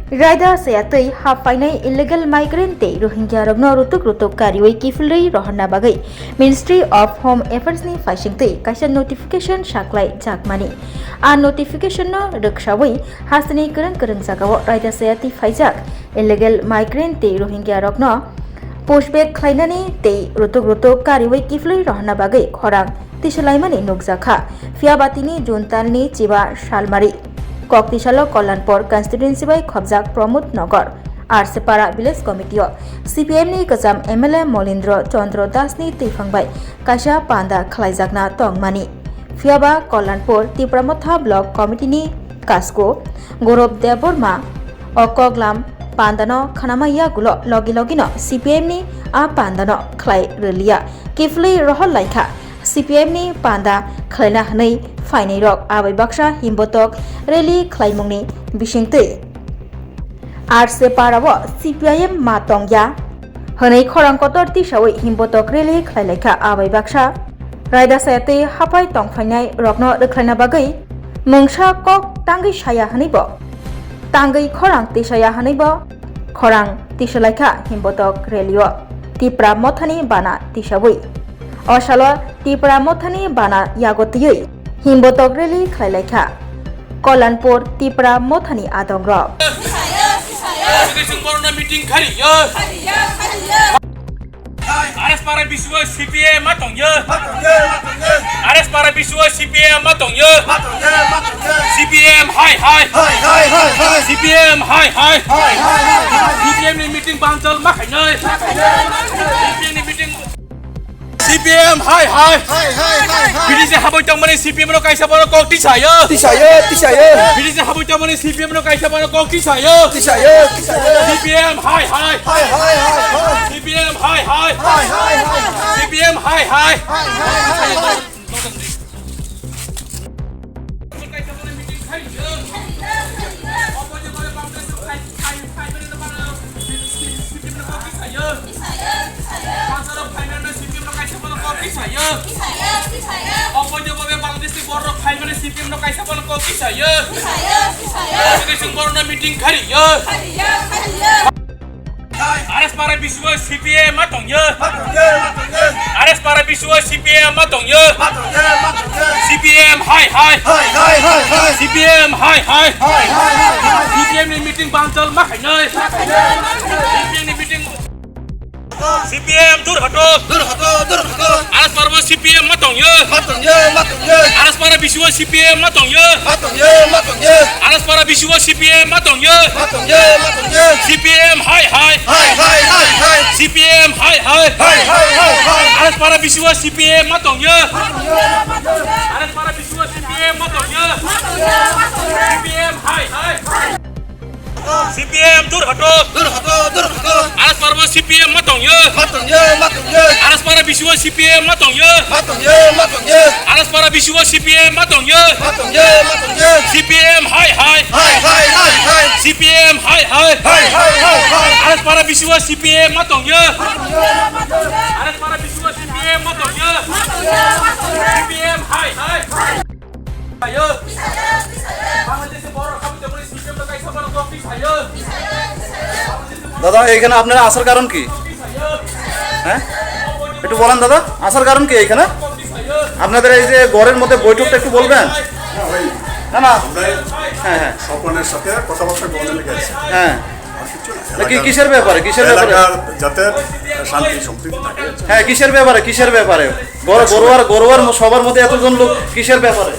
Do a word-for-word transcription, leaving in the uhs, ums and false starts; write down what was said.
Raida saya twi hap phainai illegal migrant tei Rohingya rokno rutuk rutuk kariwi kiphilwi rohorna bagwi Ministry of Home Affairs ni phaisingtwi kaisa notification saklai jakmani. A notification no rwksawi hasteni kwrwng kwrwng jagao raida saya twi phaijak illegal migrant tei Rohingya rokno pushback khlainani tei rutuk rutuk kariwi kiphilwi rohorna bagwi khorang tisalaimani nukjakha. Phiya ba tini June talni chiba salmari kok tisalo Kalyanpur constituency bai khobjak Pramod Nagar R C Para village committee o C P M ni kwcham M L A Molindra Chandra Das ni twiphang bai kaisa panda khlaijakna tongmani. Phiya ba Kalyanpur Tipra Motha block committee ni kasko Gaurav Debbarma o koklam pandano khnama yagulo logi logino C P M ni a pandano khlai rwliya. Kiphilwi rohor laikha C P M ni panda khlaina hwnwi phainai rok abai baksa himbotok rally khlaimungni bisingtwi. R C Para o C P I M ma tongya hwnwi khorang kotor tisawi himbotok rally khlai laikha abai baksa. Raida saya twi hapai tongphainai rokno rwkhlaina bagwi mungsa kok tangwi saya hwnwi bo tangwi khorang tisaya hwnwi bo khorang tisalaikha himbotok rally o Tipra Mothani bana tisawi. O salo Tipra Mothani bana yago twiwi himbotok rally khlailaikha Kalyanpur Tipra Mothani adongrok. Chwng borokno meeting khariyo. R S Para bisi o C P M ma tongyo. R S Para bisi o C P M ma tongyo. C P M hai hai. C P M hai hai. C P M ni meeting banjal ma khainai. C P M ni meeting. C P M hai hai. Hai, hai, hai, hai. Bini je haboi tongmani C P M no kaisa borok kok tisayo. Tisayo, tisayo. Bini je haboi tongmani C P M no kaisa borok kok tisayo. Tisayo, tisayo. C P M hai hai. Hai, hai, hai, hai. C P M hai hai. Hai, hai, hai, hai. C P M hai hai. Hai, hai, hai, hai. Oboidhobabe Bangladesh ni borok phaimani C P M no kaisa borok kok tisayo. Chwng borokno meeting khariyo. R S Para bisi o C P M ma tongyo. R S Para bisi o C P M ma tongyo. C P M hai hai. C P M hai hai. C P M ni meeting banjal ma khainai. C P M ni meeting. C P M dur hoto. Dur hoto, dur hoto. R S Para o C P M ma tongyo. Ma tongyo, ma tongyo. R S Para bisi o C P M ma tongyo. Ma tongyo, ma tongyo. R S Para bisi o C P M ma tongyo. Ma tongyo, ma tongyo. C P M hai hai. Hai, hai, hai, hai. C P M hai hai. Hai, hai, hai, hai. R S Para bisi o C P M ma tongyo. Ma tongyo, ma tongyo. R S Para bisi o C P M ma tongyo. Ma tongyo, ma tongyo. C P M hai hai. C P M dur hoto. Dur hoto, dur hoto. R S Para o C P M ma tongyo. Ma tongyo, ma tongyo. R S Para bisi o C P M ma tongyo. Ma tongyo, ma tongyo. R S Para bisi o C P M ma tongyo. Ma tongyo, ma tongyo. C P M hai hai. Hai, hai, hai, hai. C P M hai hai. Hai, hai, hai, hai. R S Para bisi o C P M ma tongyo. Ma tongyo, ma tongyo. R S Para bisi o C P M ma tongyo. Ma tongyo, ma tongyo. C P M hai hai. Dada, এখানে আপনারা আসার কারণ কি? হ্যাঁ, একটু বলেন দাদা, আসার কারণ কি এখানে? আপনাদের এই যে ঘরের মধ্যে বৈঠকটা একটু বলবেন। না, না। আমরাই হ্যাঁ, হ্যাঁ। স্বপনের সাথে কথাবার্তা বলে গেছি। হ্যাঁ। আর কিছু না। না, কি, এলাকার, কিসের ব্যাপারে? কিসের ব্যাপারে? এলাকার যাতে শান্তি সম্প্রীতি থাকে। হ্যাঁ, কিসের ব্যাপারে? কিসের ব্যাপারে? গরু, গরুয়ার, গরুয়ার ম-, সবার মধ্যে এতজন লোক কিসের ব্যাপারে?